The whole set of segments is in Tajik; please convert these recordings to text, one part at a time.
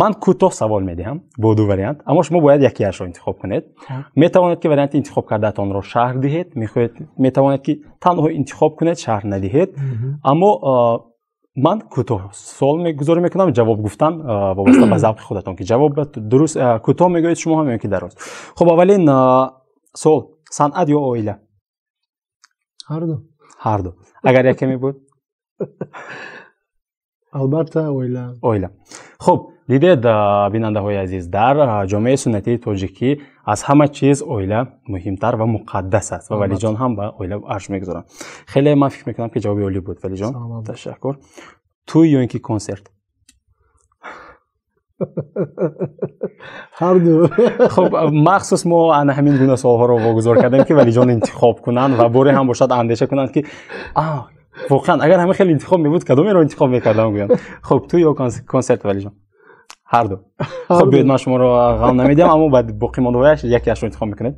Ман кӯтоҳ савол медиҳам бо ду вариант, аммо шумо бояд якеашро интихоб кунед. Метавонед, ки варианти интихоб кардаатонро шарҳ диҳед, мехоҳед, метавонед, ки танҳо интихоб кунед, шарҳ надиҳед. Аммо ман кӯтоҳ суол мегузорӣ мекунам, ҷавоб гуфтан вобаста ба завқи худатон, ки ҷавоб дуруст кӯтоҳ мегӯед шумо ҳам ё ки дароз. Хуб, аввалин суол: санъат ё оила? Ҳарду. Ҳарду. Агар яке мебуд? Албатта, оила. Оила. Хуб, дидед, бинандаҳои азиз, дар ҷомеаи суннатии тоҷикӣ аз ҳама чиз оила муҳимтар ва муқаддас аст ва Валиҷон ҳам ба оила арҷ мегузоранд. Хеле ман фикр мекунам, ки ҷавоби олӣ буд, Валиҷон, ташаккур. Тӯй ё ин ки консерт? Ҳарду. Хуб, махсус мо ана ҳамин гуна суолҳоро вогузор кардем, ки Валиҷон интихоб кунанд ва боре ҳам бошад андеша кунанд, ки воқеан агар ҳама хеле интихоб мебуд, кадомеро интихоб мекардам, гӯям. Хуб, тӯй ё консерт, Валиҷон? Ҳарду. Хуб, биёед, ман шуморо ғам намедиҳам, аммо баъд боқимондаҳояш якеашро интихоб мекунед.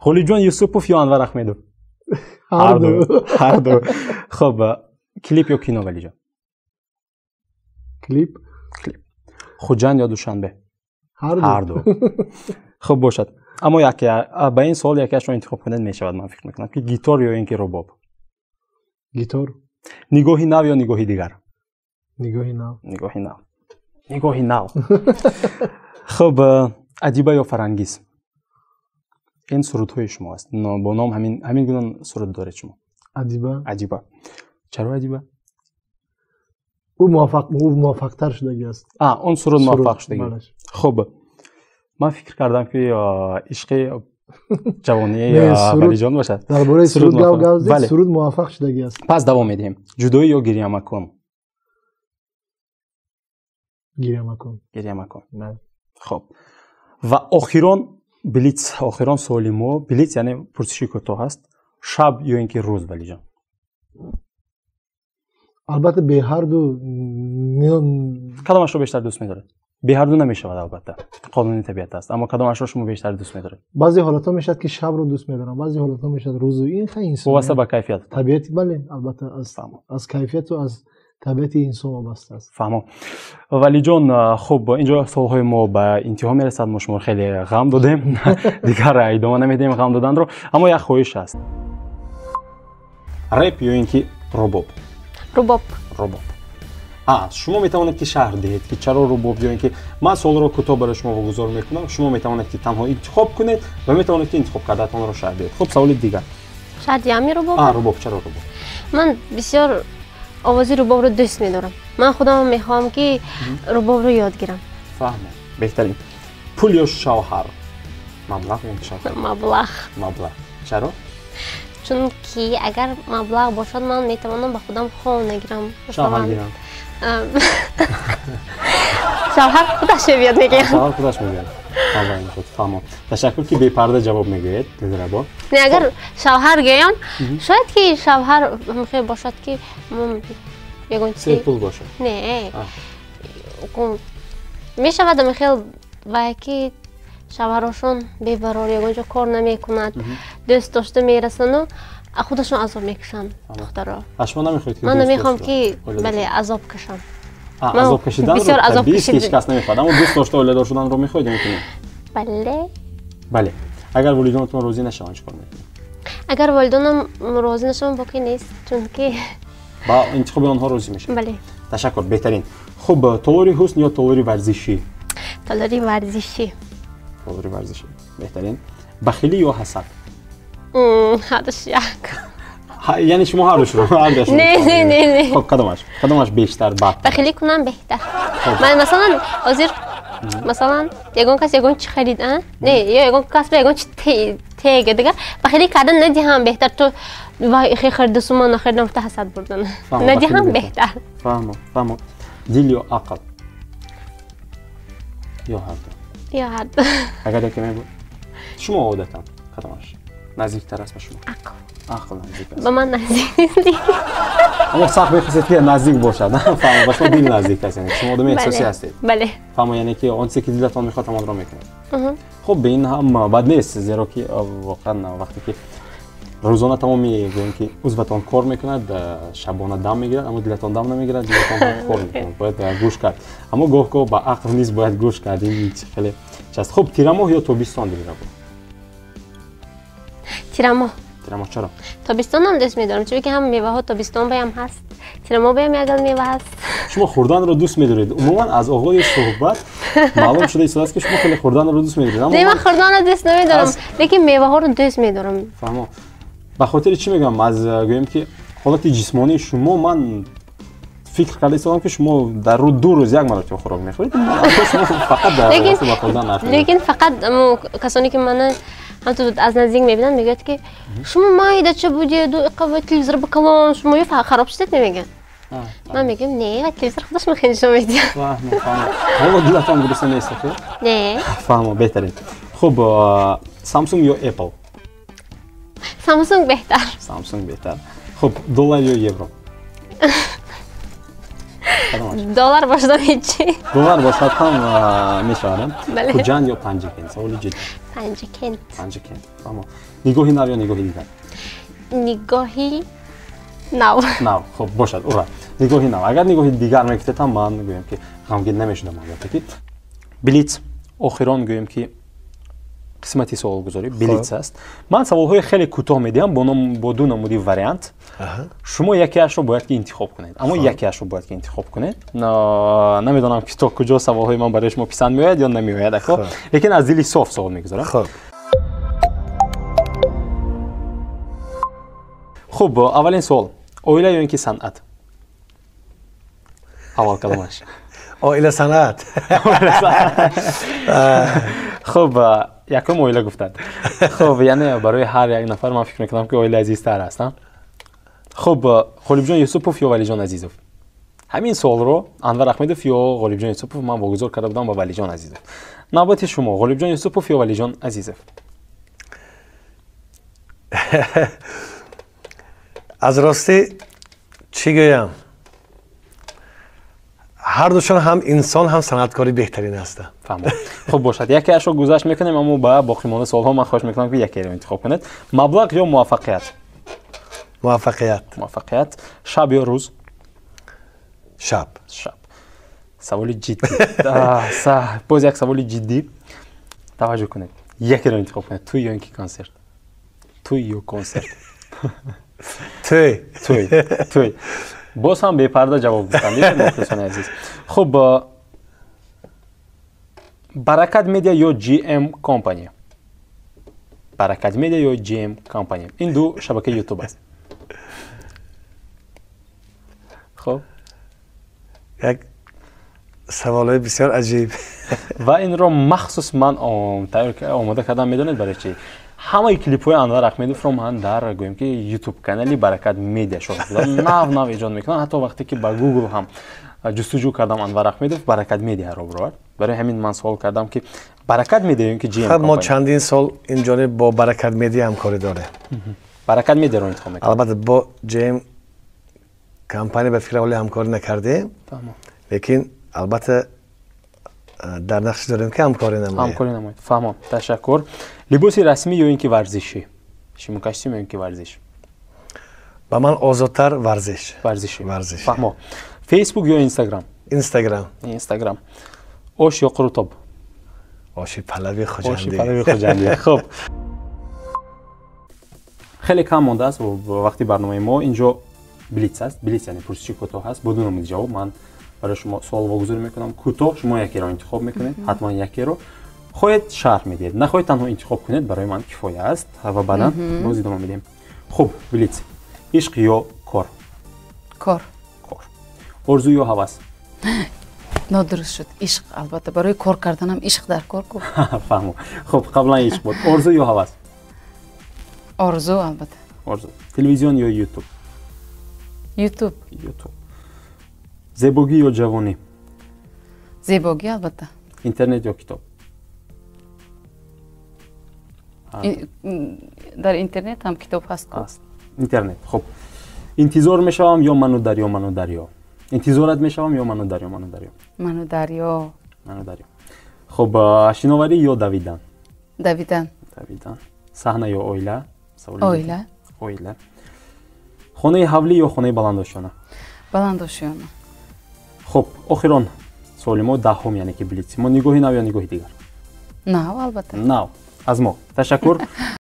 Ғолибҷон Юсупов ё Анвар Ахмедов? Ҳарду. Ҳарду. Хуб, клип ё кино, Валиҷон? Клип. Клип. Хуҷанд ё Душанбе? Ҳарду. Хуб бошад, аммо яке ба ин суол якеашро интихоб кунед мешавад, ман фикр мекунам, ки гитор ё ин ки рубоб? Гитор. Нигоҳи нав ё нигоҳи дигар? Нигоҳи нав. Нигоҳи нав, нигоҳи нав. Хуб, Адиба ё Фарангиз? Ин сурудҳои шумо аст, бо ном ҳамин гуна суруд доред шумо. Адиба. Адиба. Чаро Адиба? Ӯ муваффақтар шудагӣ аст. Он суруд муваффақ шудагӣ. Хуб, ман фикр кардам, ки ишқи ҷавонии Валиҷон бошад. Дар бораи суруд гап гап, суруд муваффақ шудагӣ аст. Пас давом медиҳем. Ҷудоӣ ё гиря макун? Гиря макун. Гиря макун. Хуб, ва охирон блиц, охирон суоли мо блиц, яъне пурсиши кӯтоҳ аст. Шаб ё ин ки рӯз, Валиҷон? Албатта, беҳарду. Кадомашро бештар дӯст медоред? Беҳарду намешавад, албатта, қонуни табиат аст, аммо кадомашро шумо бештар дӯст медоред? Баъзе ҳолатҳо мешавад, ки шабро дӯст медорам, баъзе ҳолатҳо мешавад рӯзу. Ин хай инсон вобаста ба кайфият. Табиати, бале, албатта, аз кайфияту аз табиати инсон вобаста аст. Фаҳмо, Валиҷон. Хуб, инҷо суолҳои мо ба интиҳо мерасад. Мо шуморо хеле ғам додем, дигар идома намедиҳем ғам доданро, аммо як хоҳиш аст: реп ё ин ки рубоб? Рубоб. Рубоб. Шумо метавонед, ки шарҳ диҳед, ки чаро рубоб, ё ин ки ман суолро кӯтоҳ барои шумо вогузор мекунам, шумо метавонед, ки танҳо интихоб кунед ва метавонед, ки интихоб кардаатонро шарҳ диҳед. Хуб, саволи дигар. Шарҳ диҳам рубоб? Рубоб. Чаро рубоб? Ман бисёр овози рубобро дӯст медорам. Ман худам мехоҳам, ки рубобро ёд гирам. Фаҳмем, беҳтарин. Пул ё шавҳар? Маблағ ё шавҳар? Маблағ. Маблағ. Чаро? Чунки агар маблағ бошад, ман метавонам ба худам хона гирам. Шавҳар гирам. Шавҳар худаш мебиёд, мегӯям. Шавҳар худаш мебиёд. Фаҳмом, ташаккур, ки бепарда ҷавоб мегӯед, Дилрабо. Не, агар шавҳар гӯям, шояд ки шавҳар мехоҳ бошад, ки ягон чи пул бошад. Не, мешавад мехел вай, ки шавҳарошон бебарор, ягон ҷо кор намекунад, дӯст дошта мерасану худашон азоб мекашанд духтаро. Шумо намехоҳед? Ман намехоҳам, ки, бале, азоб кашам. Азоб кашиданро табиист, ки ҳеҷ кас намехоҳад, аммо дӯст дошта оиладор шуданро мехоҳед ё не? Бале. Бале. Агар волидонатон розӣ нашаванд, чӣ кор мекунед? Агар волидонам розӣ нашаванд, боқӣ нест, чунки ба интихоби онҳо розӣ мешавед. Бале. Ташаккур, беҳтарин. Хуб, толори ҳусн ё толори варзишӣ? Толори варзишӣ. Толори варзишӣ, беҳтарин. Бахилӣ ё ҳасад? Ҳардуш як. Яъне шумо ҳардушро, ҳардуш? Не, не, не, не. Хуб, кадомаш бештар бад? Бахилӣ кунам беҳтар. Ман, масалан, ҳозир, масалан, ягон кас ягон чи харид, не, ё ягон кас ба ягон чи тега дигар, бахилӣ кардан надиҳам беҳтар, то вай хе харидасу, ман нахаридам, гуфта ҳасад бурдан надиҳам беҳтар. Фаҳмо, фаҳмо. Дил ё ақл ё ҳарду? Ё ҳарду. Агар яке мебуд, шумо одатан кадомаш наздиктар аст ба шумо? Ақл. Ақл наздик аст. Ба ман наздик нест. Аммо сахт мехостед, ки наздик бошад. Фаҳмо, ба шумо дил наздик аст, яъне шумо одами эҳсосӣ ҳастед. Бале. Фаҳмо, яъне ки он чизе, ки дилатон мехоҳад, ҳамонро мекунед. Хуб, ин ҳам бад нест, зеро ки воқеан вақте ки Рӯзона тамоми гӯем ки узватон кор мекунад, шабона дам мегирад, аммо дилатон дам намегирад, дилатон кор мекунад. Бояд гӯш кард. Аммо гоҳ-гоҳ ба ақл низ бояд гӯш кард. Ин хеле част. Хуб, тирамоҳ ё тобистон, Дилрабо? Тирамоҳ. Тирамоҳ чаро? Тобистонам дӯст медорам, чунки ҳам меваҳо тобистон баям ҳаст, тирамоҳ баям ягон мева ҳаст. Шумо хӯрданро дӯст медоред. Умуман аз оғози суҳбат маълум шуда истодааст, ки шумо хеле хӯрданро дӯст медоред. Не, ман хӯрданро дӯст намедорам, лекин меваҳоро дӯст медорам. Фаҳмо. Ба хотири чӣ мегӯям? Аз гӯем ки ҳолати ҷисмонии шумо ман фикр карда истодам, ки шумо дар ду рӯз як маротиба хӯрок мехӯред. Шумо фақат дар ба хӯрдан ҳарф мезанед. Лекин фақат касоне ки мана ҳамту аз наздик мебинанд, мегӯяд ки шумо майдача будеду иқава телевизор ба калон, шумо ё хароб шудед, мегӯянд. Ман мегӯям, не, телевизор худаш ман хеле нишон медиҳад. Фаҳмо, фаҳмо. Ҳоло дилатон гурусна нест, охир? Не. Фаҳмо, беҳтарин. Хуб, Samsung ё Apple? Samsung беҳтар. Samsung беҳтар. Хуб, доллар ё евро? Доллар бошад ҳеҷи. Доллар бошад ҳам мешавад. Хуҷанд ё Панҷакент? Саволи ҷиддӣ. Панҷакент. Панҷакент. Фаҳмо. Нигоҳи нав ё нигоҳи дигар? Нигоҳи нав. Нав. Хуб, бошад, ура. Нигоҳи нав. Агар нигоҳи дигар мегуфтед ҳам ман гӯям ки ғамгин намешудам, албатта ки. Блиц охирон гӯям ки қисмати суолгузорӣ блиц аст. Ман саволҳои хеле кӯтоҳ медиҳам бо ду намуди вариант. Шумо якеашро бояд ки интихоб кунед. Аммо якеашро бояд ки интихоб кунед. Намедонам ки то куҷо саволҳои ман барои шумо писанд меояд ё намеояд, ако. Лекин аз дили соф савол мегузорам. Хуб, аввалин суол. Оила ё ин ки санъат? Аввал каломаш. Оила санъат. Хуб, якум оила гуфтанд. Хуб, яъне барои ҳар як нафар ман фикр мекунам ки оила азизтар аст. Хуб, Ғолибҷон Юсупов ё Валиҷон Азизов? Ҳамин суолро Анвар Аҳмедов ё Ғолибҷон Юсупов ман вогузор карда будам ба Валиҷон Азизов. Навбати шумо, Ғолибҷон Юсупов ё Валиҷон Азизов? Аз ростӣ чӣ гӯям? Ҳар душон ҳам инсон, ҳам санъаткори беҳтарин ҳастанд. Фаҳмам. Хуб бошад, якеашро гузашт мекунем, аммо ба боқимонда суолҳо ман хоҳиш мекунам ки якеро интихоб кунед. Маблағ ё муваффақият? Муваффақият. Муваффақият. Шаб ё рӯз? Шаб. Шаб. Саволи ҷиддӣ. Боз як саволи ҷиддӣ. Таваҷҷӯҳ кунед. Якеро интихоб кунед. Тӯй ё ин ки консерт? Тӯй ё консерт? Тӯй. Тӯй. Тӯй. Боз ҳам бепарда ҷавоб гуфтам, мухлисони азиз. Хуб, Баракат Медиа ё GM Company? Баракат Медиа ё GM Company? Ин ду шабакаи YouTube аст. Хуб, як саволҳои бисёр аҷиб. Ва инро махсус ман омода кардам, медонед барои чӣ? Ҳамаи клипҳои Анвар Аҳмедовро ман дар гӯем ки YouTube канали Баракат Медиа шоҳид будам. Нав нав эҷод мекунам, ҳатто вақте ки ба Google ҳам ҷустуҷӯ кардам Анвар Аҳмедов, Баракат Медиаро баровард. Барои ҳамин ман суол кардам ки Баракат Медиа ё ин ки GM Company? Мо чандин сол ин ҷониб бо Баракат Медиа ҳамкорӣ дорем. Баракат Медиаро интихоб мекунем. Албатта бо GM Company ба фикр ҳоле ҳамкорӣ накардем, лекин албатта дар нақш дорем ки ҳамкорӣ намоем. Ҳамкорӣ намоед. Фаҳмам. Ташаккур. Либоси расмӣ ё ин ки варзишӣ? Шимокостюм ё ин ки варзиш? Ба ман озодтар варзиш. Варзишӣ. Варзиш. Фаҳмо. Facebook ё Instagram? Instagram. Instagram. Ош ё қурутоб? Оши палави Хуҷандӣ. Оши палави Хуҷандӣ. Хуб. Хеле кам мондааст вақти барномаи мо. Инҷо блиц аст. Блиц яъне пурсиши кӯтоҳ аст. Бо ду намуди ҷавоб ман барои шумо суол вогузорӣ мекунам. Кӯтоҳ шумо якеро интихоб мекунед, ҳатман якеро. Хоҳед шарҳ медиҳед, нахоҳед танҳо интихоб кунед, барои ман кифоя аст ва баъдан боз идома медиҳем. Хуб, блиц. Ишқ ё кор? Кор. Кор. Орзу ё ҳавас? Нодуруст шуд. Ишқ, албатта, барои кор карданам ишқ дар кор ку. Фаҳмо. Хуб, қаблан ишқ буд. Орзу ё ҳавас? Орзу, албатта. Орзу. Телевизион ё YouTube? YouTube. YouTube. Зебогӣ ё ҷавонӣ? Зебогӣ, албатта. Интернет ё китоб? Дар интернет ҳам китоб ҳаст. Аст. Интернет. Хуб. Интизор мешавам ё ману дарё, ману дарё? Интизорат мешавам ё ману дарё, ману дарё? Ману дарё. Ману дарё. Хуб, шиноварӣ ё давидан? Давидан. Давидан. Саҳна ё оила? Оила. Оила. Хонаи ҳавлӣ ё хонаи баландошёна? Баландошёна. Хуб, охирон суоли мо, 10-ум, яъне ки блитси мо: нигоҳи нав ё нигоҳи дигар? Нав, албатта. Нав. Аз мо ташаккур.